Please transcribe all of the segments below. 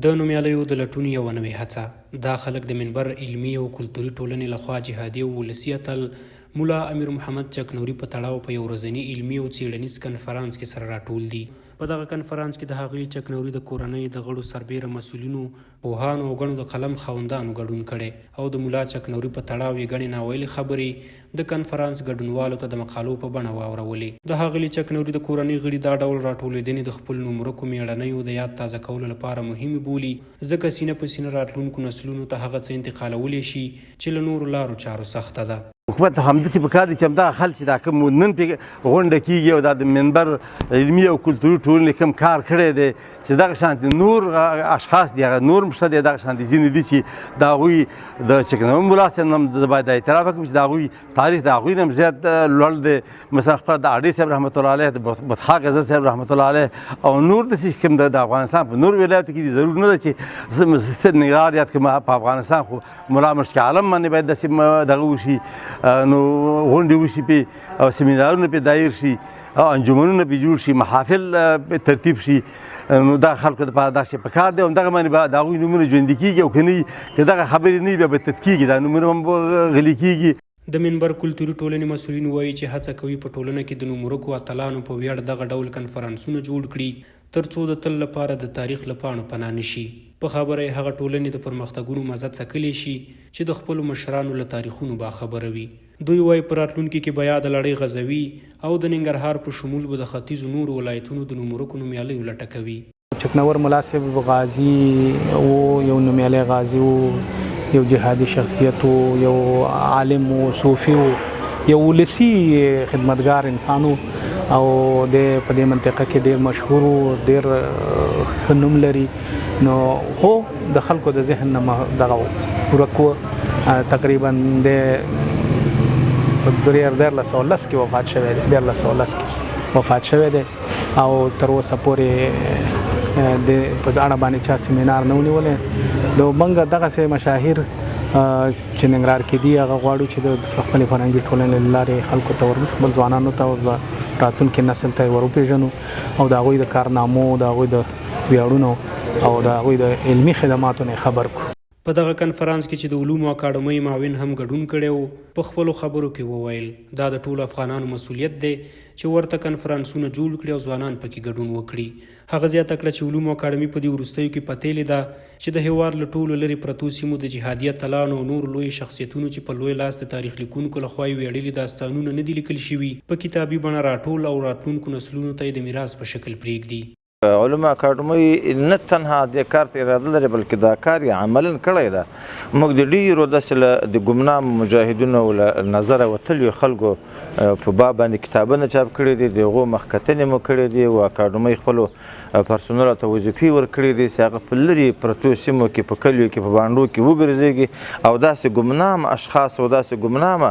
د نومیالیو د لټون یوه نوې هڅه. دا خلک د منبر علمي او کلتوري ټولنې له خوا جهادي او ولسي اتل ملا امیر محمد چکنوري په تړاو په یو ورځني علمي او څېړنیز کنفرانس کې سره راټول دي. په دغه کنفرانس کې د ښاغلي چکنوري د کورنۍ د غړو سربېره مسؤلینو، پوهانو او ګڼو د قلم خاوندانو ګډون کړی او د ملا چکنوري په تړاو یې ګڼې ناویلې خبرې د کنفرانس ګډونوالو ته د مقالو په بڼه واورولې. د ښاغلي چکنوري د کورنۍ غړي دا ډول راټولېدنې د خپلو نومورکو مېړنیو د یاد تازه کولو لپاره مهمې بولي، ځکه سینه په سینه راتلونکو نسلونو ته هغه څه انتقالولی شي چې له نورو لارو چارو سخته ده. حکومت ته همداسې پکار دي چې همدغه خلک چې دا کوم نن پې غونډه کېږي او دا د منبر علمي او کلتوري ټولنې کوم کار کړی دی چې دغه شانتې نور اشخاص دي، هغه نور هم شته دي، دغه شانتې ځینې دي چې د هغوی د چکنوم ملا صاحب نه هم باید اعتراف وکړم چې د هغوی تاریخ د هغوی نه هم زیات لوړ دی. مثلا خپل د اډې صاحب رحمت الله علیه، د بطحا غزل صاحب رحمت الله علیه او نور داسې کوم د افغانستان په نور ولایتو کې دي. ضرور نه ده چې زه ننګرهار یاد کړم، په افغانستان خو ملا مشک عالم باندې باید داسې دغه وشي، نو غونډې وشي پې او سیمینارونه پې دایر شي او انجمنونه پې جوړ شي، محافل پې ترتیب شي. نو دا خلکو دپاره داسې په کار دی او همدغه باندې به د هغوی نومونه ژوندي کېږي او که نه وي، که دغه خبرې نه وي بیا به تت کېږي، دا نومونه هم غلي کېږي. د منبر کلتوري ټولنې مسؤلین وايي چې هڅه کوي په ټولنه کې د نومورکو اتلانو په ویاړ دغه ډول کنفرانسونه جوړ کړي تر څو د تل لپاره د تاریخ له پاڼو پناه نه شي. په خبره یې هغه ټولنې د پرمختګونو مزه څکلی شي چې د خپلو مشرانو له تاریخونو باخبره وي. دوی وايي په راتلونکي کې به یاده لړۍ غځوي او د ننګرهار په شمول به د ختیځو نورو ولایتونو د نومورکو نومیالیو لټه کوي. چکنور ملا صاحب غازي وو، یو نومیالی غازي وو، یو جهادي شخصیت وو، یو عالم وو، صوفي وو، یو ولسي خدمتګار انسان وو او د په دې منطقه کې ډیر مشهور وو، ډیر ښه نوم لري. نو خو د خلکو د ذهن نه دغه ورک و. تقریبا د په 1310 کې وفات شوی دی، 1310 کې وفات شوی دی او تر اوسه پورې د په اړه باندې چا سیمینار نه ونیولې. نو موږ دغسې مشاهیر چې ننګرهار کې دي هغه غواړو چې د خپلې فرهنګي ټولنې له لارې خلکو ته ور خپل ځوانانو ته او راتلونکي نسل ته یې ور وپېژنو او د هغوی د کارنامو، د هغوی د ویاړونو او د هغوی د علمي خدماتو نه خبر کړو. په دغه کنفرانس کې چې د علومو اکاډمۍ معاون هم ګډون کړی و، په خپلو خبرو کې وویل، دا د ټولو افغانانو مسوولیت دی چې ورته کنفرانسونه جوړ کړي او ځوانان پکې ګډون وکړي. هغه زیاته کړه چې علومو اکاډمي په دې وروستیو کې پتېلې ده چې د هېواد له ټولو لرې پرتو سیمو د جهادي اتلانو او نورو لویو شخصیتونو چې په لوی لاس د تاریخ لیکونکو له خوا یې ویاړلي داستانونه نه دي لیکل شوي، په کتابي بڼه راټول او راتلونکو نسلونو ته یې د میراث په شکل پرېږدي. علوم اکاډمۍ نه تنها دې کار ته اراده لري بلکې دا کار یې عملاً کړی ده. موږ د ډېرو داسې له د ګمنامو مجاهدینو او له نظره وتلیو خلکو په باب باندې کتابونه چاپ کړي دي، د هغو مخکتنې مو کړې دي او اکاډمۍ خپلو پرسونلو ته وظیفې ورکړې دي چې هغه په لرې پرتو سیمو کې، په کلیو کې، په بانډو کې وګرځېږي او داسې ګمنام اشخاص او داسې ګمنامه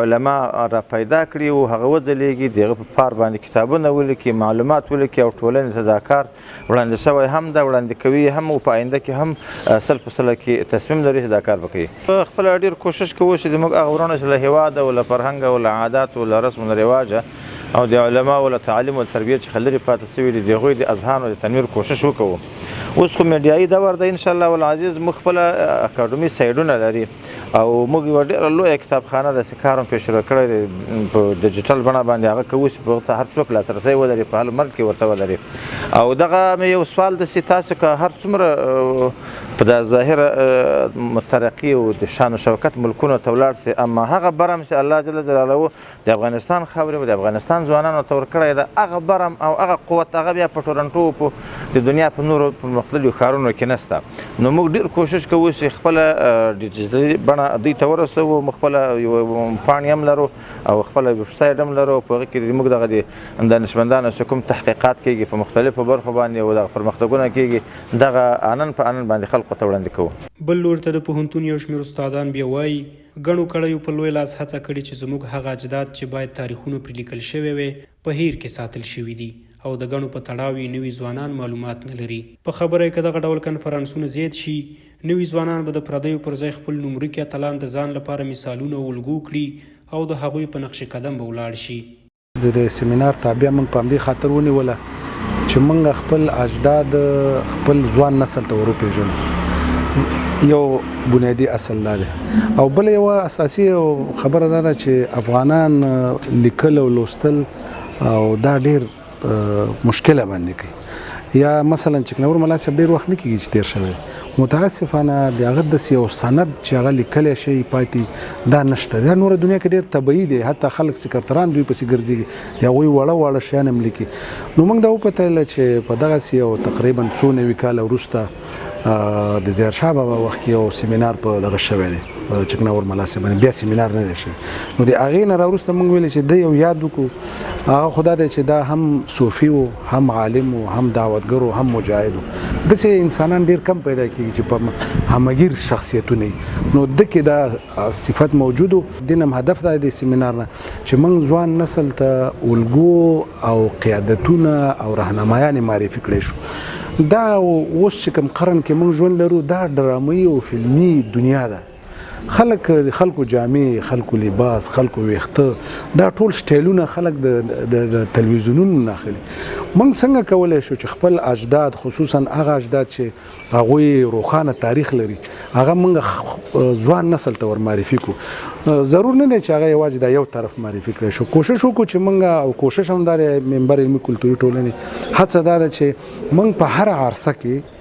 علما را پیدا کړي او هغه وځلېږي، د هغه په پار باندې کتابونه ولیکي، معلومات ولیکي او ټولنې ته دا کار وړاندې شوی هم ده، وړاندې کوي هم او په آینده کې هم 100% کې تصمیم لري چې دا کار به کوي. خپله ډېر کوشش کوو چې زموږ هغه وروڼه چې له هېواده او له فرهنګ او له عاداتو او له رسم او رواجه او د علماو له تعلیم او تربیې څخه لرې پاتې شوي دي، د هغوی د اذهانو د تنویر کوشش وکوو. اوس خو میډیایي دور دی، انشاءالله العزیز موږ خپله اکاډمي سایډونه لري او موږ یوه ډېره لویه کتابخانه داسې کار هم پرې شروع کړی دی په ډیجیټل بڼه باندې، هغه کوو چې په هر څوک لاسرسی ولري، په هر ملک کې ورته ولري. او دغه مې یو سوال دی چې تاسو که هر څومره په دا ظاهره مترقي او د شان و شوکت ملکونو ته ولاړ سي، اما هغه برم چې الله جل جلاله د افغانستان خاورې او د افغانستان ځوانانو ته ورکړی ده، هغه برم او هغه قوت هغه بیا په ټورنټو او په د دنیا په نورو پرمختللیو ښارونو کې نشته. نو موږ ډیر کوشش کوو چې خپله ډیجیټلي بڼه دوی ته ورسوو. موږ خپله یو پاڼې هم لرو او خپله ویب سایټ هم لرو، په هغه کې موږ دغه د دانشمندانو چې کوم تحقیقات کېږي په مختلفو برخو باندې او دغه پرمختګونه کېږي، دغه انن په انن باندې خلکو ته وړاندې کوو. بل لور ته د پوهنتون یو شمېر استادان بیا وايي، ګڼو کړیو په لوی لاس هڅه کړې چې زموږ هغه اجداد چې باید تاریخونه پرې لیکل شوی وی په هیر کې ساتل شوي دي او د ګڼو په تړاو یې نوي ځوانان معلومات نه لري. په خبره یې که دغه ډول کنفرانسونه زیات شي، نوي ځوانان به د پردیو پر ځای خپل نومورکي اتلان د ځان لپاره مثالونه او الګو کړي او د هغوی په نقش قدم به ولاړ شي. د دې سیمینار تابیا موږ په همدې خاطر ونیوله چې موږ خپل اجداد خپل ځوان نسل ته وروپېژنو. یو بنیادي اصل دا دی او بل یو اساسي خبره دا ده چې افغانان لیکل او لوستل او دا ډیر مشکله باندې کوي. یا مثلا چکنور ملا صاحب ډیر وخت نه کیږي چې تیر شوی، متاسفانه د هغه داسې یو سند چې هغه لیکلی شي پاتې دا نشته. دا نوره دنیا کې ډیر طبیعي دی، حتی خلک سکرتران دوی پسې ګرځي، د هغوی واړه واړه شیان هم لیکي. نو موږ دا وپتیله چې په دغسې یو تقریبا څو نوي کاله وروسته د زهرشاه بابا وخت کې یو سیمینار په دغه شوی دی په چکنور ملا صاحب باندې، بیا سیمینار نه دی شوی. نو د هغې نه راوروسته موږ ویل چې دی یو یاد وکړو. هغه خدا دی چې دا هم صوفي و، هم عالم و، هم دعوتګر و، هم مجاهد و. داسې انسانان ډیر کم پیدا کیږي چې په همګیر شخصیتونه وي. نو ده کې دا صفت موجود و. دین هم هدف دا دی سیمینار نه چې موږ ځوان نسل ته الګو او قیادتونه او رهنمایان معرفي کړی شو. دا اوس چې کوم قرن کې موږ ژوند لرو دا ډرامي او فلمي دنیا ده. خلک خلکو جامې، خلکو لباس، خلکو ویښته، دا ټول سټایلونه خلک د تلویزیونونو نه اخلي. موږ څنګه کولی شو چې خپل اجداد، خصوصا هغه اجداد چې هغوی روښانه تاریخ لري، هغه موږ ځوان نسل ته ور معرفي کړو؟ ضرور نه دی چې هغه یوازې دا یو طرف معرفي کړی شو. کوشش وکړو چې موږ، او کوشش هم دا دی منبر علمي کلتوري ټولنې هڅه دا ده چې موږ په هره عرصه کې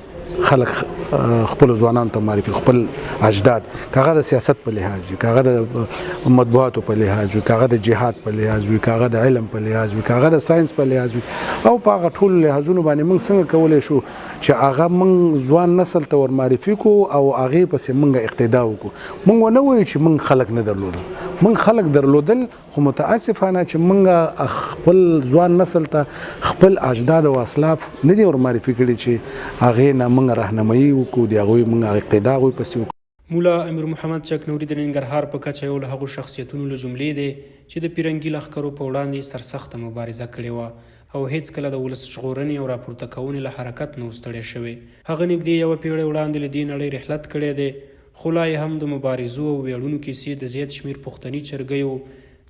خلک خپل ځوانانو ته معرفي، خپل اجداد، که هغه د سیاست په لحاظ وي، که هغه د مطبوعاتو په لحاظ وي، که هغه د جهاد په لحاظ وي، که هغه د علم په لحاظ وي، که هغه د ساينس په لحاظ وي، او په هغه ټولو لحاظونو باندې موږ څنګه کولی شو چې هغه موږ ځوان نسل ته ور معرفي کړو او هغې پسې موږ اقتدا وکړو. موږ ونه وایو چې موږ خلک نه درلودل، موږ خلک درلودل، خو متاسفانه چې موږ خپل ځوان نسل ته خپل اجداد او اسلاف نه دي ور معرفي کړي چې هغې نه موږ رهنمایي وکړو، د هغوی موږ اقتدا هغوی پسې وکړو. ملا امیر محمد چکنوري د ننګرهار په کچه یو له هغو شخصیتونو له جملې دی چې د پیرنګي لښکرو په وړاندې سرسخته مبارزه کړې وه او هېڅکله د ولس ژغورنې او راپورته کونې له حرکت نه و ستړی شوی. هغه نږدې یوه پېړۍ وړاندې له دې نړۍ رحلت کړی دی، خو لا یې هم د مبارزو او ویاړونو کیسې د زیات شمېر پښتني چرګیو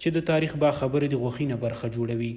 چې د تاریخ باخبره دي غوښینه برخه جوړوي.